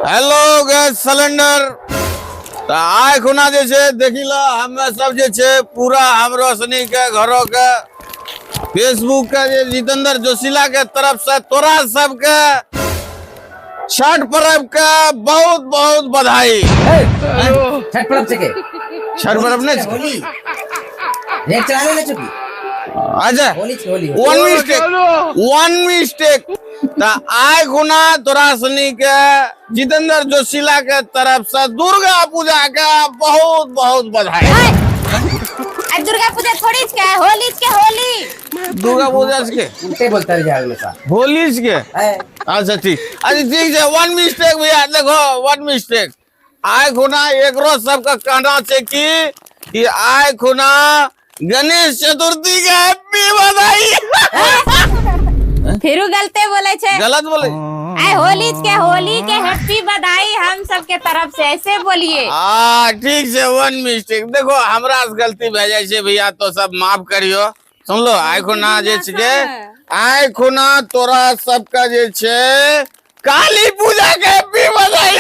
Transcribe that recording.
Hello guys cylinder. तऽ आइ खुना जे छै देखी ल, हमे सब जे छै पूरा हमरो सनी के घरो के फेसबुक के जे जितेंद्र जोशीला के तरफ से तोरा सबके छठ पर्व के बहुत बहुत बधाई। छठ पर्व से के छठ पर्व नहीं? होली रेट चला ले चुकी। अच्छा। होली छे, होली। वन मिस्टेक, वन मिस्टेक। तऽ आइ खुना तोरा सनी के जितेंद्र जोशीला के तरफ से दुर्गा पूजा के बहुत बहुत बधाई। आज दुर्गा पूजा थोड़ी के, होली के, होली। दुर्गा पूजा के। उल्टे बोलता रहे हमेशा। होली के। है। अच्छा ठीक, अच्छा ठीक है, वन मिस्टेक भैया, देखो वन मिस्टेक। आइ खुना एकरो सबके कहना छै कि आइ खुना गणेश चतुर्थी के हैप्पी बधाई। फिरू गलते बोले छे। गलत बोले? आय होली के, होली के हैप्पी बधाई हम सबके तरफ से, ऐसे बोलिए। हाँ ठीक छै, वन मिस्टेक। देखो हमरा से गलती भए जाइ छै भैया, तो सब माफ करियो। सुनलो, आइ खुना जे छै, आइ खुना तोरा सबके जे छै काली पूजा के हैप्पी बधाई।